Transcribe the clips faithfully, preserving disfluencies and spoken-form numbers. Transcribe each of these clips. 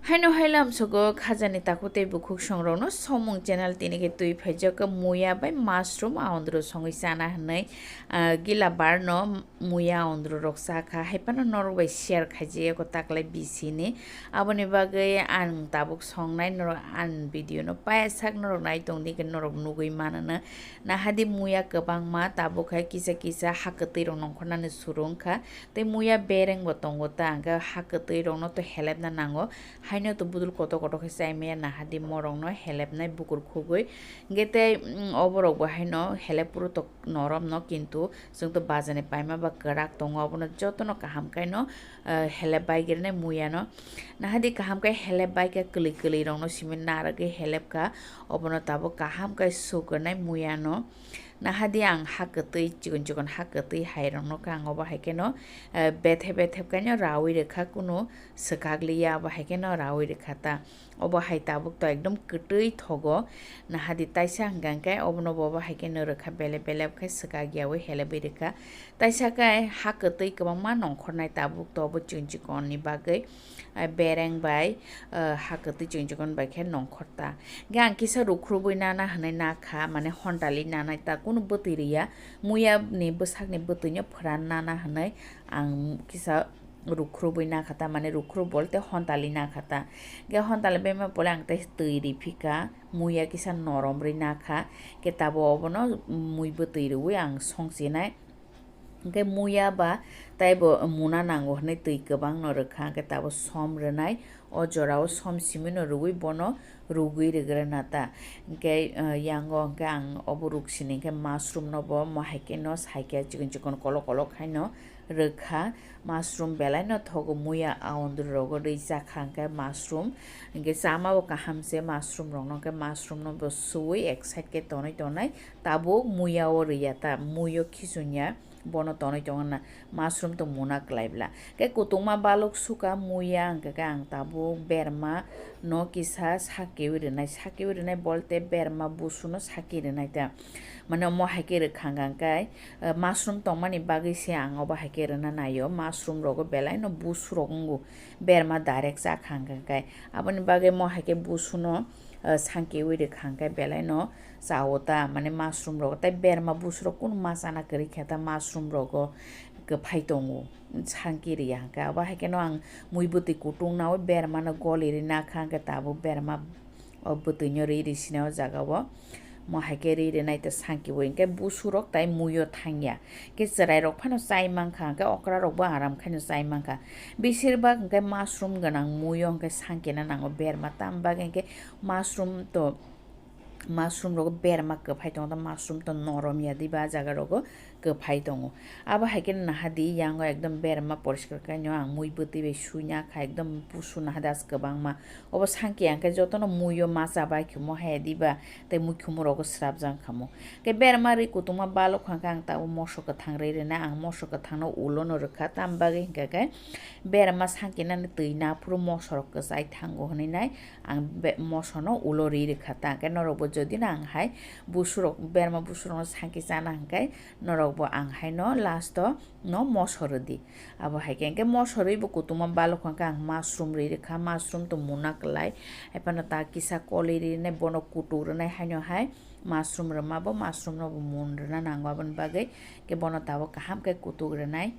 Haino hai lamsogo khajani takhuk tei bukhuk songrokno somung channel tini khe twi phaijak muya bai mushroom aondro songwi chana hwnwi, ah, gila barno muya aondro rok chakha, hai phano norok bai share khaijak taklai bisini. Aboni bagwi ang tabuk songnai norok ang video no paya sak norok nai tongdi khe norok nugwi mano. Nahadi muya kwbangma tabuk hai kisa kisa ha kwtwi rok nongkhornani suru wngkha. Tei muya bereng bo tongo ta, hwnkhe ha kwtwi rokno to helepna nango, haino to budul kotor kotor khe chai maya nahadi morokno helepnai bukur khugwi. Hwnkhe tei, mm, oborok bo haino helep phuru to noromno, kintu chwng to bazar ni paima ba kwrak tongo, obono jotono kaham khaino, eh, helep bai grinai muya no. Nahadi kaham khe helep bai khe kwlwi kwlwi rokno simi narwgwi helep kha, obono tabuk kaham khe sugrinai muya no. Nahadi ang ha kwtwi, chikon chikon ha kwtwi hai rokno khe ang obo hai kheno, eh, bethe bethe khaino rawi rwkha, kunu swkak liya, abo hai kheno rawi rwkha ta. Obo hai tabuk to ekdom kwtwi thogo. Nahadi taisa hwnkha khe obono bo obo hai kheno rwkha, belep belep khe swkak yawi helebwi rwkha. Taisa khe ha kwtwi kwbangma nongkhornai tabuk to obo chikon chikon ni bagwi. Ah, bereng bai, ah, ha kwtwi chwng chikon bai khe nongkhor ta. Hwnkhe ang kisa rukhrubwi nana hwnwi nakha, mane hontali nanai ta, kunu bwtwi rwya. Muya ni bwsakni bwtwino phwran nana hwnwi ang kisa rukhrubwi nakha ta, mane rukhrub bolte hontali nakha ta. Hwnkhe hontali bema pole ang tei twi riphika, muya kisa norom rwi nakha, khe tabo obono mui bwtwi rwui ang songchinai. Hwnkhe muya ba taibo muna nango hwnwi twi kwbangno rwkha, hwnkhe tabuk som rwnai, o jorao som simino rwui bono rwgwi rwgrana ta. Hwnkhe, eh, yango hwnkhe ang obo rwksini hwnkhe mushroom no bo mo hai kheno saikhe chikon chikon kolok kolok haino rwkha. Mushroom belaino thogo, muya aondro rogo rwi chakha hwnkhe mushroom. Hwnkhe chama bo kaham se mushroom rokno, hwnkhe mushroom no bo suwi ek side khe tonwi tonwi tabuk muya o rwya ta, muyo khichunya. Bono tonwi tongo na, mushroom to muna kwlai bla. Khe kutungma baluk suka muya, hwnkhe khe ang tabuk berma no kisa sakiwi rwnai, sakiwi rwnai bolte berma busu no saki rwnai ta. Mane omo hai khe rwkha hwnkha khe, eh, mushroom tongmani bagwi se ang obo hai khe rwna naio. Mushroom rogo belai no busu rok wngo, berma direct chakha hwnkha khe. Aboni bagwi mo hai khe busu no, eh, sakiwi rwkha hwnkhe belai no chawo ta, mane mushroom rogo, tei berma busurok kunu ma chana kwrwi khe ta mushroom rogo kwphai tongo, sanki rwya hwnkhe. Abo hai kheno ang mui bwtwi kutung naui berma no goli rwi nakha, hwnkhe tabuk berma o bwtwi no rwi rwi sinai o jaga o. Mo hai khe rwi rwi nai ta sanki bo, hwnkhe busurok tai mui o thangya, hwnkhe chwrai rok phano chai mankha, hwnkhe okra rok bo aram khaino chai mankha. Besirbak hwnkhe mushroom gwnang mui o hwnkhe sanki na nango berma, tamo bagwi hwnkhe mushroom to mushroom rogo berma kwphai tongo, ta mushroom to norom ya diba, ah jaga rogo kwphai tongo. Abo hai khe naha di, yango ekdom berma poriskar khaino ang mui bwtwi bai sui nakha, ekdom busu naha das kwbangma. Obo sanki ang khe jotono mui o ma cha bai khe mo hai diba, tei mui khumu rogo srapjak kha mo. Khe berma rwi kutungma balok kha khe ang tabuk moso kwthang rwi rwna, ang moso kwthang no ulo no rwkha, tamo bagwi hwnkha khe berma sanki nani twi naphuru moso rok kwchai thango hwnwi nai. Ang be-, moso no ulo ri rwkha ta, hwnkhe norok bo jodi no ang hai busurok, berma busurok no sanki chana hwnkhe norok bo ang hai no last o no moso rwdi. Abo hai khe hwnkhe moso rwi bo kutungma balok hwnkhe ang mushroom ri rwkha, mushroom to muna kwlai, hai phano ta kisa koli ri rwnai, bono kutuk rwnai haino hai mushroom rwma bo, mushroom no bo mun rwna nango, aboni bagwi khe bono tabuk kaham khe kutuk rwnai.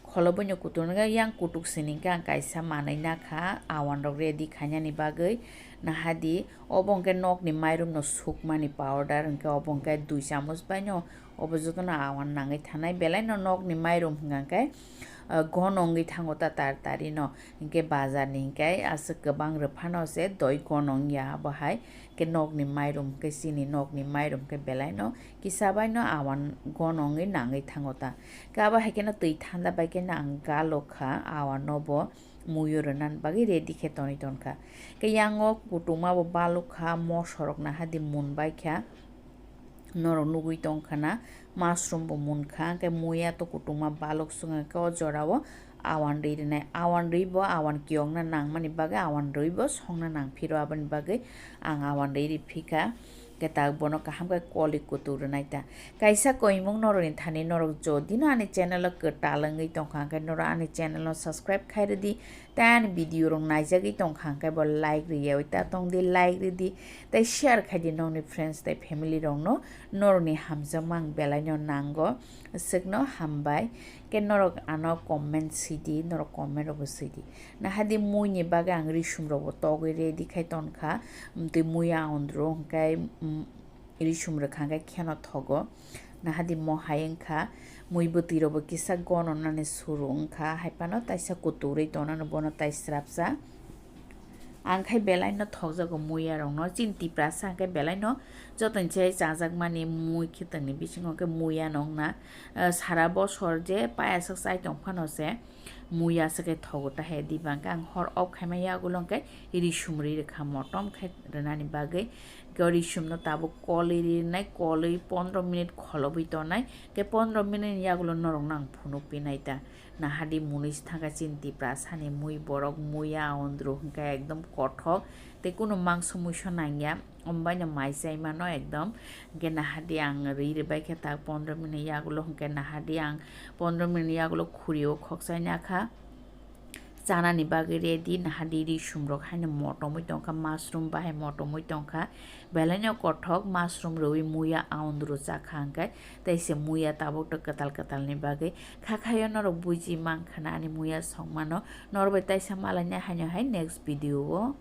Kholoboino kutung nokha, yang kutuk sini khe ang kaisa manwi nakha, awan rok ready khainani bagwi. Nahadi, obo hwnkhe nokni mairum no sukmani powder, hwnkhe obo hwnkhe dui chamuch baino obo jotono awan nangwi thanai. Belai no nokni mairum hwnkha khe, ah, gono wngwi thango ta tar tari no, hwnkhe bazar ni hwnkhe aswk kwbang rwphano se doi gono wngya abo hai. Khe nokni mairum, khe chini nokni mairum khe belai no kisa bai no awan gono wngwi nangwi thango ta. Khe abo hai kheno twi thanda bai kheno ang galok kha, awan no bo mui o rwna bagwi ready khe tonwi ton kha. Khe yango kutungma bo balok kha, moso rok nahadi mun bai kha, norok nugwi tong kha na. Mushroom bo mun kha, hwnkhe muya to kutungma balok swk, hwnkhe o jora o awan rwi rwnai. Awan rwi bo, awan kiyokna nangmani bagwi awan rwi bo songna nang phiro, aboni bagwi ang awan rwi riphi kha. Khe tak bono kaham khe koli kutuk rwnai ta. Kaisa koimung norokni thani, norok jodi no ani channel o kwtal wngwi tong kha, hwnkhe norok ani channel no subscribe khai rwdi. Tei ani video rok naijagwi tongkha hwnkhe bo like rwyawi ta tongdi, like rwdi tei share khaidi nokni friends tei family rokno, norokni hamjakma ang belaino nango, aswkno hambai. Khe norok ano comment swidi, norok comment rokbo swidi. Nahadi muini bagwi ang risum rokbo togwi ready khai tonkha, tei muya ondro hwnkhe, mm, risum rwkha hwnkhe kheno thogo. Nahadi mo hai wngkha, mui bwtwi rokbo kisa gononani suru wngkha, hai phano taisa kuturwi tongnani bono tai srapsa. Ang khai belaino thokjago muya rokno, chini Tiprasa hwnkhe belaino jotoinse chajakmani mui khitangni bisingo khe muya no wngna. Ah, sara bosor je payaswk chai tong phano se muya se khe thogo ta he, diba hwnkhe ang hor off khaima yagulo hwnkhe risum ri rwkha motom khe rwnani bagwi. Khe o risumno tabuk kolwi rinai, kolwi pondro minute kholobwi tonai, khe pondro minute ni yagulo norokno ang phunuk pinai ta. Nahadi mui se thangkha chini Tiprasani mui borok muya ondro hwnkhe ekdom kothok tei kunu mangso muiso nangya, ombaino mai chai mano ekdom. Hwnkhe nahadi ang ri rwbai khe tak pondro minute yagulo, hwnkhe nahadi ang pondro minute yagulo khuri o khokchai nakha. Chanani bagwi ready, nahadi risum rok haino motomwi tongkha, mushroom bahai motomwi tongkha, belaino kothok mushroom rwui muya aondro chakha hwnkhe, tei se muya tabuk to kwtal kwtalni bagwi. Khakhaio norok buji mankha na ani muya songmano, norok bai taisa malaina haino hai next video o.